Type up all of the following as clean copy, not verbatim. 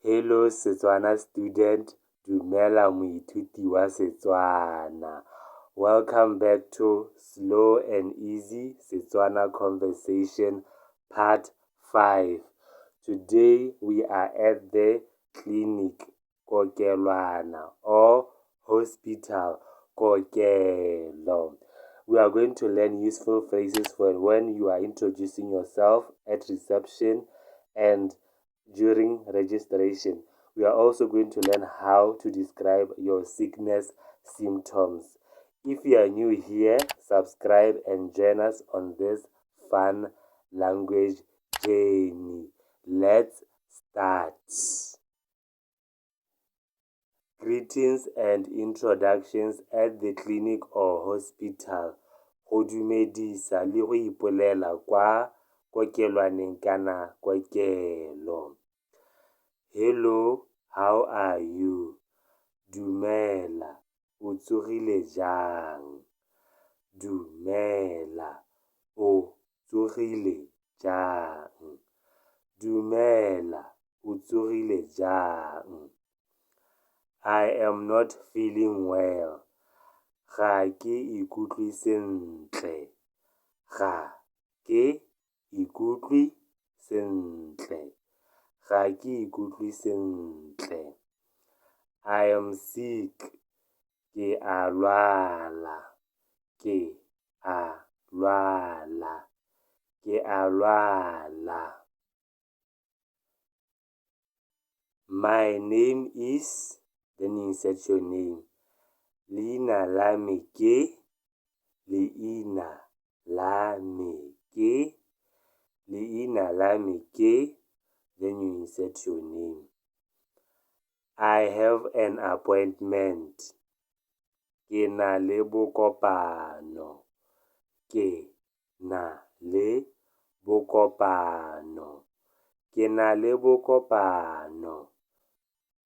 Hello Setswana student, dumela moithuti wa Setswana. Welcome back to Slow and Easy Setswana Conversation Part 5. Today we are at the clinic, kokelwana, or hospital, kokelo. We are going to learn useful phrases for when you are introducing yourself at reception and during registration. We are also going to learn how to describe your sickness symptoms. If you are new here, subscribe and join us on this fun language journey. Let's start. Greetings and introductions at the clinic or hospital. Go dumedisa le go ipolela kwa kokelwaneng kana kokelo. Hello, how are you? Dumela, o tsogile jang? Dumela, o tsogile jang? Dumela, o tsogile jang? I am not feeling well. Ga ke ikutlwe sentle. Ga ke ikutlwe sentle. Ga ke ikutlwe sentle. I am sick. Ke a lwala. Ke a lwala. Ke a lwala. My name is, then you insert your name. Leina la me ke, leina la me ke, leina la me ke, then you insert your name. I have an appointment. Ke na le bokopano. Ke na le bokopano. Ke na le bokopano.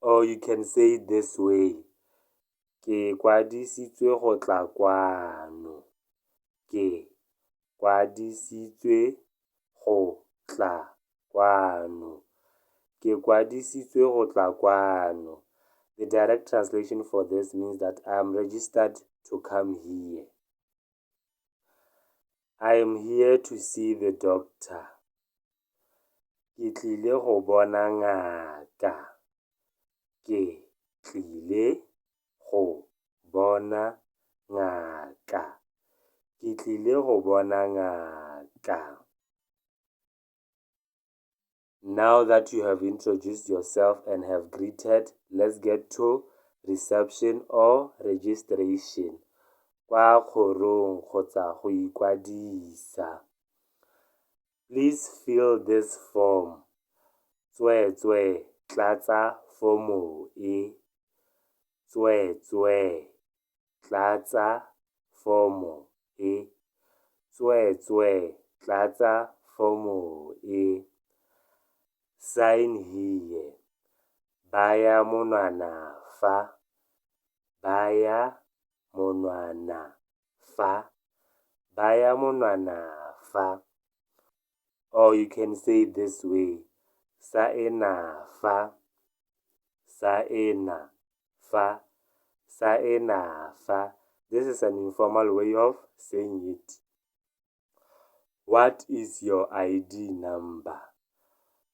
Or you can say it this way. Ke kwadisitswe go tla kwano. Ke kwadisitswe go tla kwano. Ke kwadisitswe go tla kwano. The direct translation for this means that I am registered to come here. I am here to see the doctor. Ke tlile go bona ngaka. Ke tlile go bona ngaka. Ke tlile go bona ngaka. Now that you have introduced yourself and have greeted, let's get to reception or registration. Kwa kgorong kgotsa go ikwadisa. Please fill this form. Tsweetswee tlatsa fomo e. Tsweetswee tlatsa fomo e. Tsweetswee tlatsa fomo e. Sign here. Baya monwana fa. Baya monwana fa. Baya monwana fa. Or you can say it this way. Saena fa. Saena fa. Saena fa. This is an informal way of saying it. What is your ID number?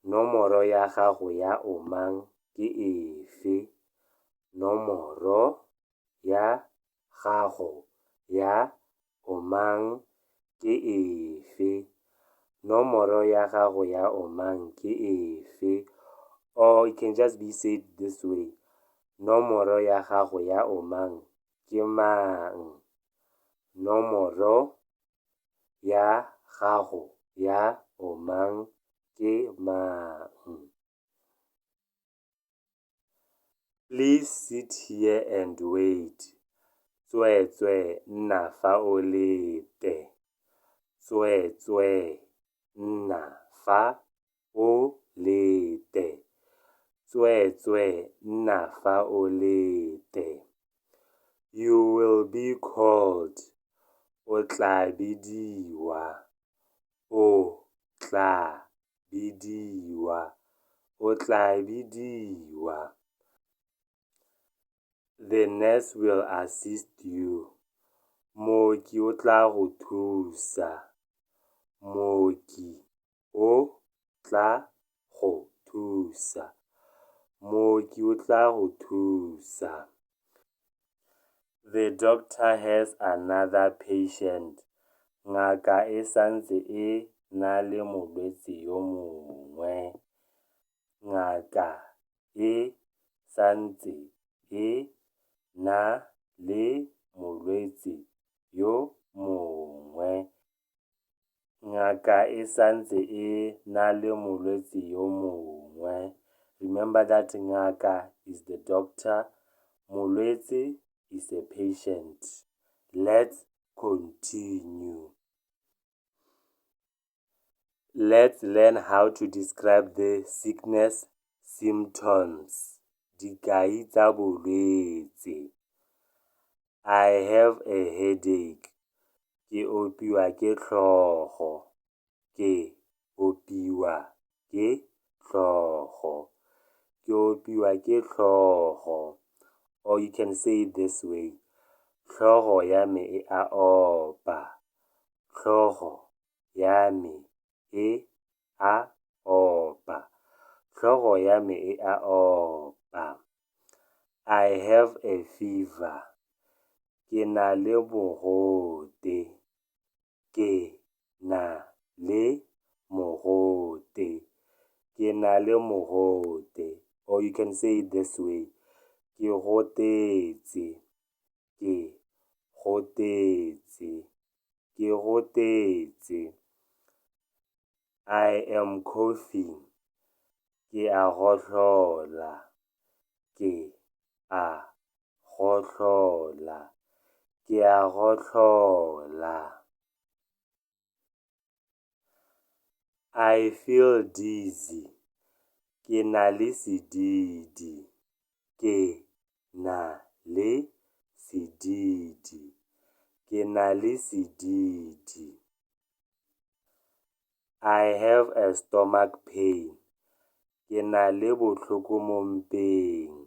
Nomoro ya gago ya Omang ke efe? Nomoro ya gago ya Omang ke efe? Nomoro ya gago ya Omang ke efe? Or it can just be said this way. Nomoro ya gago ya Omang ke mang? Nomoro ya gago ya Omang ke mang? Please sit here and wait. Tsweetswee nna fa o lete. Tsweetswee nna fa o lete. Tsweetswee nna fa o lete. You will be called. O tla bidiwa. O tla bidiwa. O tla bidiwa. The nurse will assist you. Mooki o tla go thusa. Mooki o tla go thusa. Mooki o tla go thusa. The doctor has another patient. Ngaka e santse e na le molwetse yo mongwe. Ngaka e santse e na le molwetse yo mongwe. Ngaka e santse e na le molwetse yo mongwe. Remember that ngaka is the doctor, molwetse is a patient. Let's continue. Let's learn how to describe the sickness symptoms. Dikai tsa bolwetse. I have a headache. Ke opiwa ke tlhogo. Ke opiwa ke tlhogo. Ke opiwa ke tlhogo. Or you can say it this way. Tlhogo ya me e a opa. Tlhogo ya me e a opa. Tlhogo ya me e a opa. I have a fever. Ke na le mogote. Ke na le mogote. Ke na le mogote. Or you can say it this way. Ke gotetse. Ke gotetse. Ke gotetse. I am coughing. Ke a gohlola. Ke a gohlola. Ke a gohlola. I feel dizzy. Ke na le sedidi. Ke na le sedidi. Ke na le sedidi. I have a stomach pain. Ke na le bohloko mo mpeng.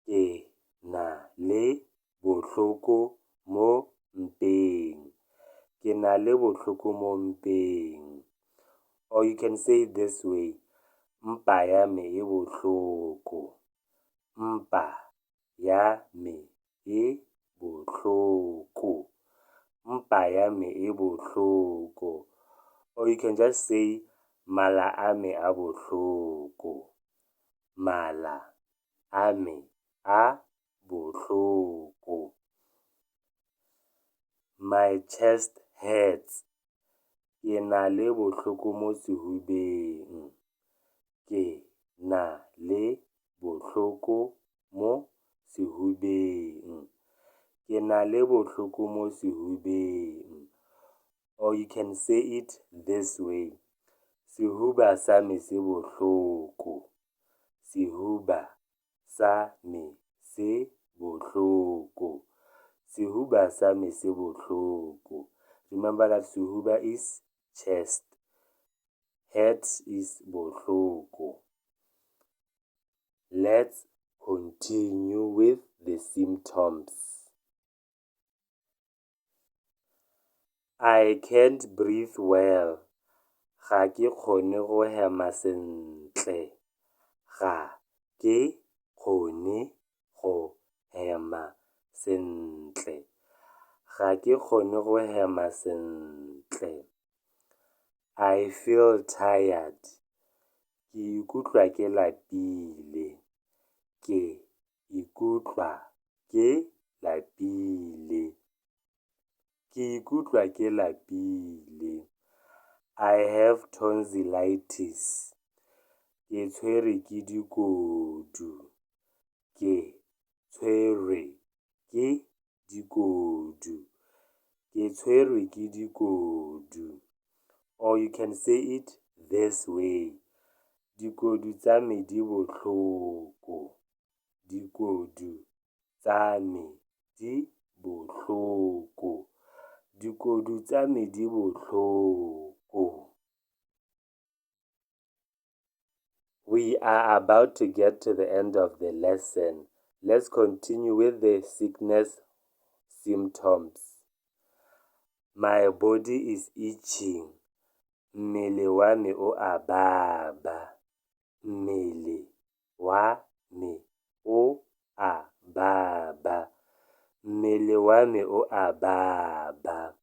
Ke na le bohloko mo mpeng. Ke na le bohloko mo mpeng. Or you can say it this way. Mpa ya me e bohloko. Mpa ya me e bohloko. Mpa ya me e bohloko. Or you can just say mala a me a bohloko. Mala a me a bohloko. My chest hurts. Ke na le bohloko mo sehubeng. Ke na le bohloko mo sehubeng. Ke na le bohloko mo sehubeng. Or you can say it this way. Sehuba sa me se bohloko. Sehuba sa me se bohloko. Sehuba sa me se bohloko. Remember that sehuba is chest. Hurts is bohloko. Let's continue with the symptoms. I can't breathe well. Ga ke kgone go hema sentle. Ga ke kgone go hema sentle. Ga ke kgone go hema sentle. I feel tired. Ke ikutlwa ke lapile. Ke ikutlwa ke lapile. Ke ikutlwa ke lapile. I have tonsillitis. Ke tshwerwe ke dikodu. Ke tshwerwe ke dikodu. Ke tshwerwe ke dikodu. Or you can say it this way. Dikodu tsa me di bohloko. Dikodu tsa me di bohloko. Dikodu tsa me di bohloko. We are about to get to the end of the lesson. Let's continue with the sickness symptoms. My body is itching. Mmele wa me o a baba. Mmele wa me o a baba. Mmele wa me o a baba.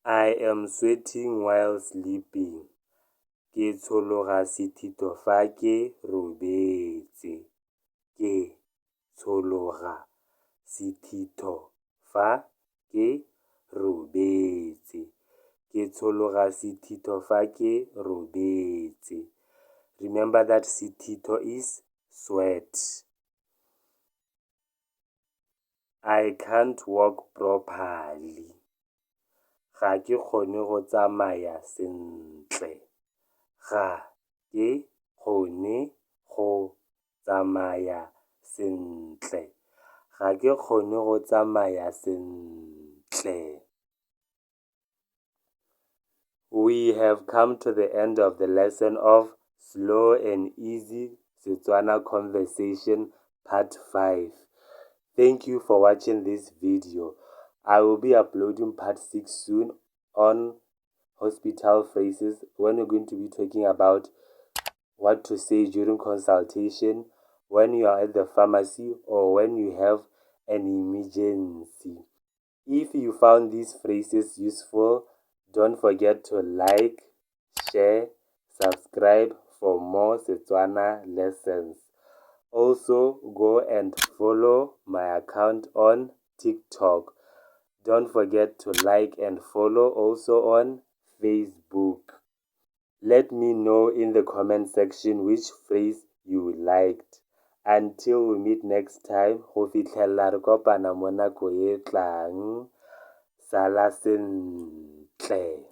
I am sweating while sleeping. Ke tshologa sethitho fa ke robetse. Ke tshologa sethitho fa ke robetse. Ke tshologa sethitho fa ke robetse. Remember that sethitho is sweat. I can't walk properly. Ga ke kgone go tsamaya sentle. Ga ke kgone go tsamaya sentle. Ga ke kgone go tsamaya sentle. We have come to the end of the lesson of Slow and Easy Setswana Conversation Part 5. Thank you for watching this video. I will be uploading part 6 soon on hospital phrases, when we're going to be talking about what to say during consultation, when you are at the pharmacy, or when you have an emergency. If you found these phrases useful, don't forget to like, share, subscribe for more Setswana lessons. Also, go and follow my account on TikTok. Don't forget to like and follow also on Facebook. Let me know in the comment section which phrase you liked. Until we meet next time, go fitlhella re kopana mo nako e tlang. Sala sentle.